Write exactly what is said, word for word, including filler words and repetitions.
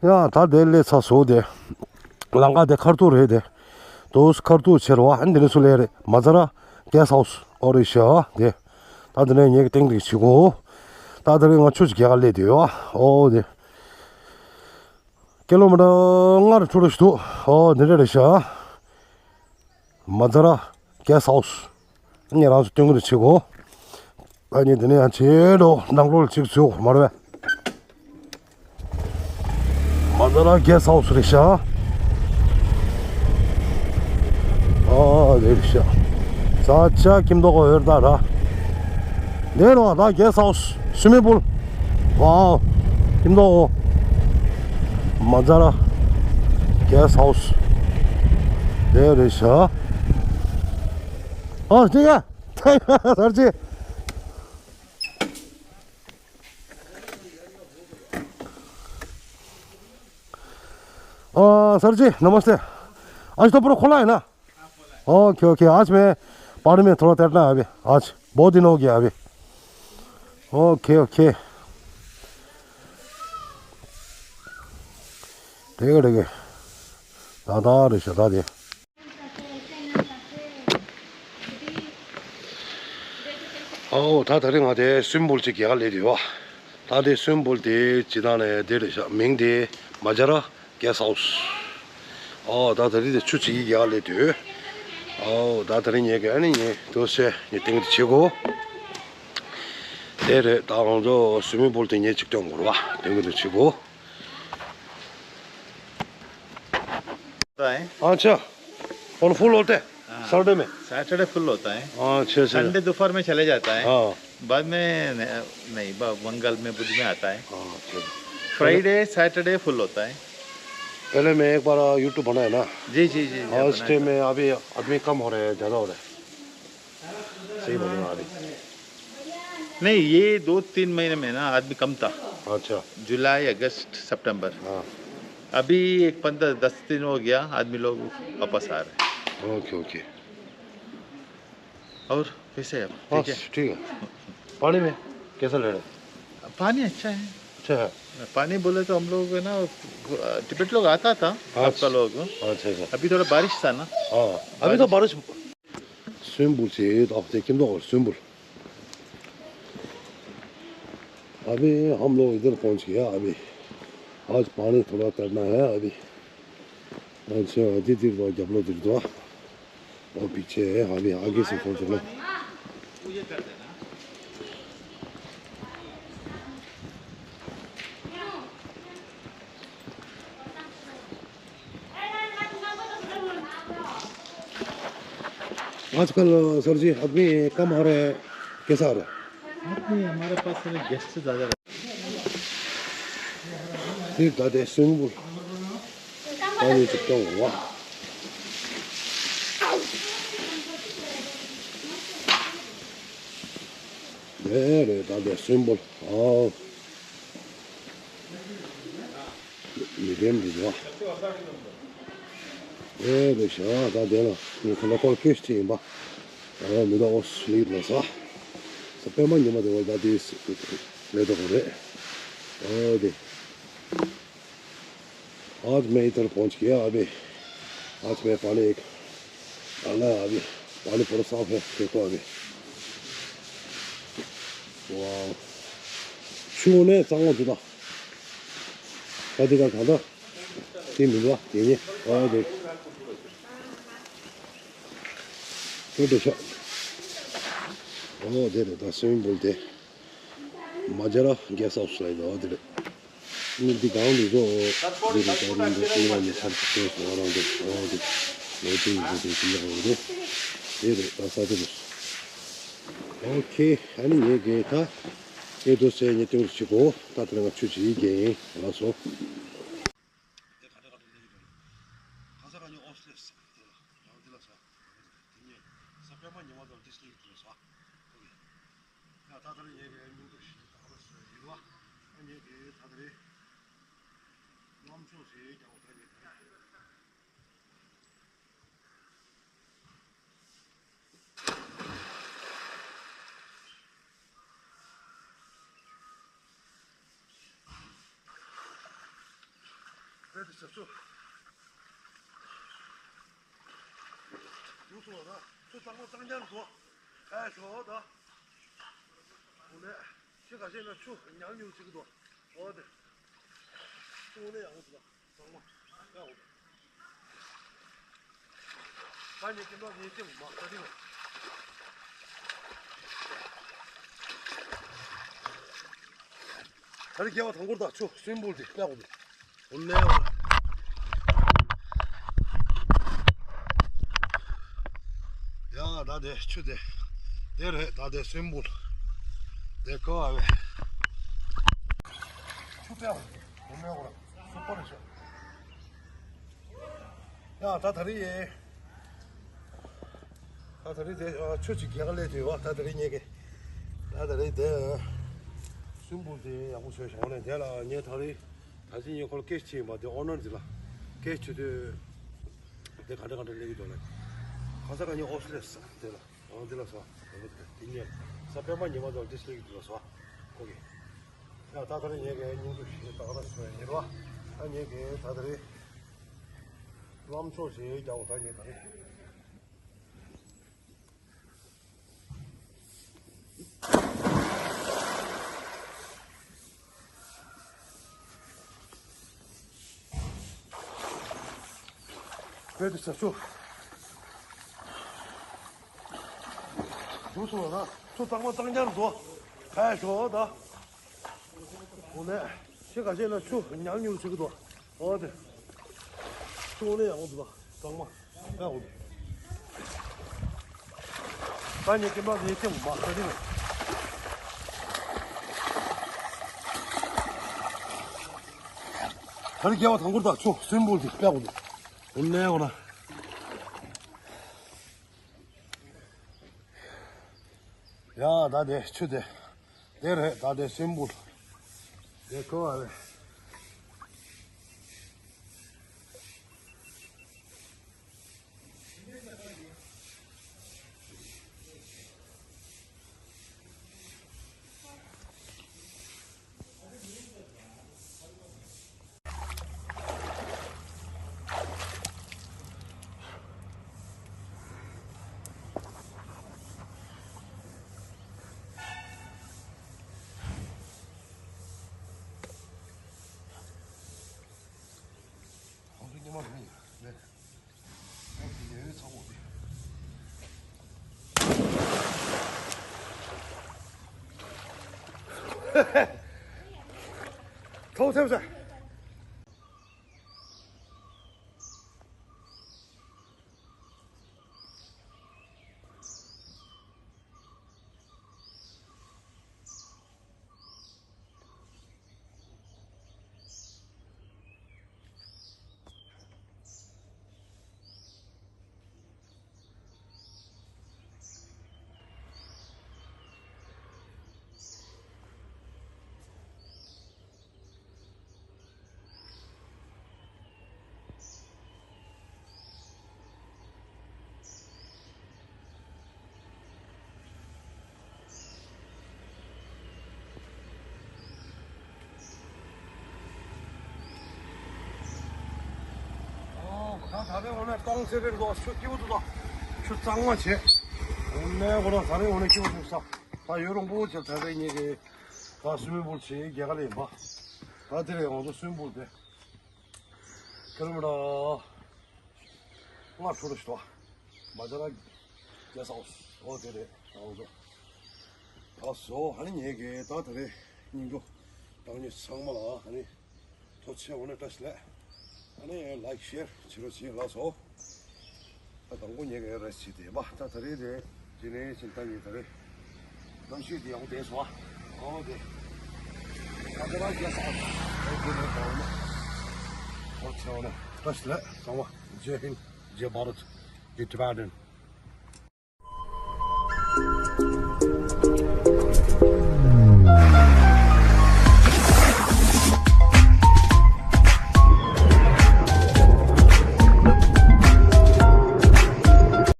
ཡ་ད་དེ་སླེབས་ཚར་སོང་། དེ་ལམ་ཁ་དེ་ཁ་ཐུག་རེད། དེ་དུས་ཁ་ཐུག་ཆེ་རུ་བ། ཨ་ནི་དེ་ནས་སུ་སླེབས་རེད། མ་ཛ་ར་གེ་སི་ཧའུ་སི། ཨོ་རེད་ཤག་དེ་ད་དེ་ནས་ངས་ཀྱི་ཏིང་ཏིང་བྱེད་དགོས། ད་དེ་རིང་ང་ཆུ་ཅིག་རྒྱག་ག་སླེབས་བསྡད་ཡོད། ཨོ་དེ་ཀི་ལོ་མི་ཊར་ལྔ་རེ་དྲུག་རེ་ཞིག་འདུག་ཨོ་དེ་འདྲ་རེད་ཤག་མ་ཛ་ར་གེ་སི་ཧའུ་སི། ངས་རང་ཚོ་སྟོན་གི་འདུག་བྱེད་དགོས། ཨ་ནི་འདི་ནས་ཡང་བྱེད་འགྲོ། ནང་ལོགས་ལ་ཅིག་འཛུལ་མ་རེད་པས། མ་ཛ་ར་གེ་སི་ཧའུ་སི་རེད་ཤག་ཨ་རེད་ཤག་ས་ཆ་ཁྱིམ་ཐོག་ག་འོད་ད་ར། འདི་རོ་ད་གེ་སི་ཧའུ་སི། སུའི་མིང་པུལ། ཝའོ། ཁྱིམ་ཐོག་འོ། མ་ཛ་ར་གེ་སི་ཧའུ་སི། དེ་རེད་ཤག་ཨ་ཅི་ག་སར་ཅི། ཨ་སར་ཅི་ནམ་སྟེ། आज तो पूरा खुला है ना? Okay okay. आज मैं पानी में थोड़ा तैरना है अभी। आज बहुत दिन हो गया अभी। Okay okay. ठीक है ठीक है। दादा रे शदा दे। ཨོ་ད་དེ་རིང་ང་དེ་སུའི་མིང་པུལ་ཅིག་རྒྱག་ག་སླེབས་ཡོད། ད་དེ་སུའི་མིང་པུལ་དེ་ཇི་ལྟར་ནས་དེ་རེད་ཤག་མིང་དེ་མ་ཛ་ར་གེ་སི་ཧའུ་སི། ཨོ་ད་དེ་རིང་དེ་ཆུ་ཅིག་རྒྱག་ག་སླེབས་ཡོད། ཨོ་ད་དེ་རིང་ངས་ཀྱི་ཨ་ནི་ངས་དུ་སེ་ངས་ཏིང་ཏིང་བྱེད་དགོས། དེ་རེད། ད་ང་ཚོ་སུའི་མིང་པུལ་དེ་ངས་ཅིག་སྟོན་དགོས་རེད་པ། ཏིང་ཏིང་བྱེད་དགོས། होता है। अच्छा। और फुल होते हैं हाँ। सैटरडे में? सैटरडे फुल होता है। अच्छा अच्छा। संडे दोपहर में चले जाता है। हाँ। बाद में न-, नहीं, ब-, मंगल में, बुध में आता है। हाँ, अच्छा। फ्राइडे, सैटरडे फुल होता है। पहले मैं एक बार यूट्यूब बनाया ना। जी, जी, जी, जी, हाँ, उस बनाया टाइम था। में अभी आदमी कम हो रहे हैं, ज़्यादा हो रहे हैं। सही बोल रहे हो अभी। नहीं, ये दो तीन महीने में ना आदमी कम था। अच्छा। जुलाई, अगस्त, सितंबर। हाँ। अभी एक पंद्रह, दस दिन हो गया, आदमी लोग वापस आ रहे हैं। Okay, okay. और कैसे हैं आप? हाँ, ठीक है? ठीक है। पानी में कैसा ले रहे हैं? पानी अच्छा है। अच्छा है। पानी बोले तो हम लोग है ना, तिब्बत लोग आता था, हाँ। आपका लोग। अच्छा, अच्छा। अभी थोड़ा बारिश था ना। हाँ, अभी तो बारिश। बारिश। स्विमिंग पूल से, ये तो आप देखिए, तो स्विमिंग पूल। अभी हम लोग इधर पहुंच गया। अभी आज पानी थोड़ा तैरना है अभी। अच्छा, अभी तीर दो, जबलो तीर दो। वो पीछे है, अभी आगे से पहुंचना। आजकल सर जी, आदमी कम आ रहे हैं, कैसा आ रहा है? आदमी हमारे पास गेस्ट ज़्यादा रहते हैं। फिर दादा स्विमिंग पूल पानी चिपका हुआ। दे रे दादा स्विमिंग पूल। आओ। མི་ལྡན་འདུག་བ། ཨེ་རེད་ཤག་ད་དེ་ལ་ངས་ཁོ་ལ་ཀོལ་ཀེ་ཤི་ཡིན་པ། ཨ་མི་ད་ཨོ་སི་ལི་ལ་ས། ས་པད་མ་ཉི་མ་དེ་བ་ད་དེ་ལས་ད་གོ་རེད། ཨོ་དེ། आज मैं इधर पहुंच गया अभी। आज मैं पानी एक आना अभी। पानी पूरा साफ है, देखो अभी। वाह। छूने चांगो जुदा। कदी का खाना। तीन मिनट बाद, ये, ये। और देख। ये देखो। ओ, दे दे, दस स्विमिंग पूल दे। མ་ཇ་ར་གེ་སི་ཧའུ་སི་ལ་ཡོད་དེ་རེད། ནི་འདི་གང་འདི་ཚོ་འདི་རེད། ད་རུང་འདི་ཀུན་ལ་ནི་ཚར་གྱི་སྟོན་སོང་། ང་རང་འདི་འོ་འདི་ལོ་ཆུང་ཡིན་ཚེ་ཀུན་ལ་འོ་འདི་དེ་རེད། ད་ས་དེ་རེད། ཨོ་ཁེ། ཨ་ནི་ངས་རྒན་ད་ངས་འདུག་སེ་ངས་སྟོན་རེ་བྱེད་དགོས། ད་དེ་རིང་ང་ཆུ་ཅིག་རྒྱག་ཡིན། ལགས་སོ། དེ་ག་འདྲ་ག་འདྲ་ལས་ཀྱི་འདུག་གང་ས་ག་ཉོ་ཨོ་སི་ལེ་སི་དེ་ལ་ཡང་དེ་ལ་ས་དེ་ཉོས་ས་པད་མ་ཉི་མ་དང་དེ་སླེབས་ཀྱི་འདུག་ས། ཨོ་ཡ། ད་ད་རེས་ངས་ཀྱི་མིང་དུ་ཞིག་ག་རེ་ཟེར་ཡིན་པ། ཨ་ངས་ཀྱི་ད་ད་རེས་གནམ་ཕྱོགས་ཟེར་ཀྱང་ད་ངས་ད་རེས། ཟེར་ཚུལ། ཡོང་སོང་ལ་ད་ཚུར་གཙང་མ་གཙང་རྐྱང་བཟོ། ཨེ་ཤོག་ད། འོ་ལེ། ཁྱེད་ཁ་ཤས་ན་ཆུ་ཉག་ཉུག་བྱེད་ཀྱི་འདུག་འོ་དེ། ཆུ་འོ་ལེ་ཡག་པོ་འདུག་གཙང་མ། ཡག་པོ་འདུག་ད་ནི་ཀྱེ་མ་ངས་ཀྱེ་མ་ས་དེ་ལ། ད་རེས་སྐྱེ་བ་དང་པོར་ད་ཆུ་སུན་པུལ་དེ་ཡག་པོ་འདུག་འོ་ལེ། ཡ་ད་དེ་ཆུ་དེ། དེ་རེད་ད་དེ་སུན་པུལ། དེ་ཀོ་ཨ་བེ། ཆུ་དེ་འོ་ལེ་འོ་ར་སུ་པར་ཤོ། ཡ་ད་ད་རེས་ཡེ། ད་ད་རེས་དེ་ཨ་ཆུ་ཅིག་རྒྱལ་ཁ་ལས་དུས་བ་ད་ད་རེས་ཉེ་གི། ད་ད་རེས་དེ་ཨ་སུན་པུལ་དེ་ཡག་པོ་བཟོས་བཞག་ནས་དེ་ལ་ངས་ད་རེས་ད་ཅི་ཉེ་ཁོལ་ཀེཤ་ཅིག་ཡིན་པ་དེ་ཨོ་ནར་དེ་ལ་ཀེཤ་ཅིག་དེ་དེ་ག་འདྲ་ག་འདྲ་ལས་ཀྱི་འདུག་ལ། ཁ་ས་ག་ཉེ་ཨོ་སི་ལེ་ས་དེ་ལ་ཨང་དེ་ལ་ས་དེ་ལ་དེ་ཉེ་ས་པད་མ་ཉི་མ་དང་དེ་སླེ་གི་དེ་ལ་ས་ཁོ་གི། ཡ་ད་ད་རེས་ཉེ་གི་སྙིང་རྗེ་ཞིག་ད་ག་རང་ཞིག་ཡིན་རོ། ད་ཉེ་གི་ད་ད་རེས་ལམ་ཕྱོགས་ཞིག་རྒྱག་འོ་ད་ཉེ་ད་རེས། བོད་དུ་ཞབས་ཞུ། འདུག་སོང་ན་ཚུར་གཙང་མ་གཙང་རྐྱང་བཟོ། ཕལ་ཤོ་ད། འོ་ནས་ཤི་ག་ཤེད་ན་ཆུ་ཉག་ཉུག་བྱེད་ཀྱི་འདུག་འོ་དེ། ཆུ་འོ་ནས་ཡག་པོ་འདུག་གཙང་མ། ཡག་པོ་འདུག་ད་ཉེ་ཀེ་མ་ཡེ་ཀེ་མ་ས་དེ་ནས། ད་རེས་སྐྱེ་བ་དང་པོར་ད་ཆུ་སུན་པུལ་དེ་ཡག་པོ་འདུག་འོ་ནས་འོ་ན། ཡ་ད་དེ་ཆུ་དེ། དེ་རེད་ད་དེ་སུན་པུལ། དེ་ཁོ་བ་རེད། ཁོང་ཚོ་ཉི་མ་རེ་ཡིན་མེད། ཁོང་ཚོ་ཉི་འོད་ཚ་བོ་རེད། ཐོག་ཐེབས་ས། ཨོ། ད་ད་རེས་འོ་ན་སྟོང་ཚེ་རེ་འགྲོ་ཆུ་སྐྱིད་པོ་འདུག་ཆུ་གཙང་མ་བྱས། འོ་ན་འོ་ན་ད་རེས་འོ་ན་སྐྱིད་པོ་འདུག་ས། ད་ཡོད་རུང་པོ་བྱས་ད་རེས་ཉིད་ཀྱི་ད་སུན་པུལ་བྱས་རྒྱལ་ཁ་ལས་ཡིན་པ། ད་དེ་རེད་ང་ཚོ་སུན་པུལ་དེ། ཁྱེད་རང་མི་འདྲ། ང་ཚོ་རུ་ཞོ། མ་ཇ་ར་རྒྱལ་ས་འོ་དེ་རེད་ང་ཚོ། ད་སོ་ཧ་ནི་ཉེ་གི་ད་དེ་རེད་སྙིང་རྗེ། བཏང་ཉེ་ཚང་མ་ལ་ཧ་ནི་ཐོ་ཆེ་འོ་ནི་བཀྲ་ཤིས་ལེགས། ཧ་ནི་ལའིཀ་ཤེར་བྱེད་རོགས་བྱེད་ལགས་སོ། ད་དང་པོ་ཉེ་གི་རེ་ཞིག་དེ་མ་ད་དེ་རེད་དེ། དེ་ནས་ཕྱིན་ད་ཉིན་ད་རེས་གནམ་གཤིས་དེ་ཡག་པོ་བསྡད་སོང་ཨ། ཨོ་དེ། ད་དེ་རང་རྒྱལ་ས་ཨོ་དེ་ནས་ད་འོ་ན་ཨོ་ཆེ་འོ་ན་བཀྲ་ཤིས་ལེགས་ཚང་མ། ཇེ་ཧིན། ཇེ་བྷ་རད། ཇེ་ཊི་བྷེ་ཊན།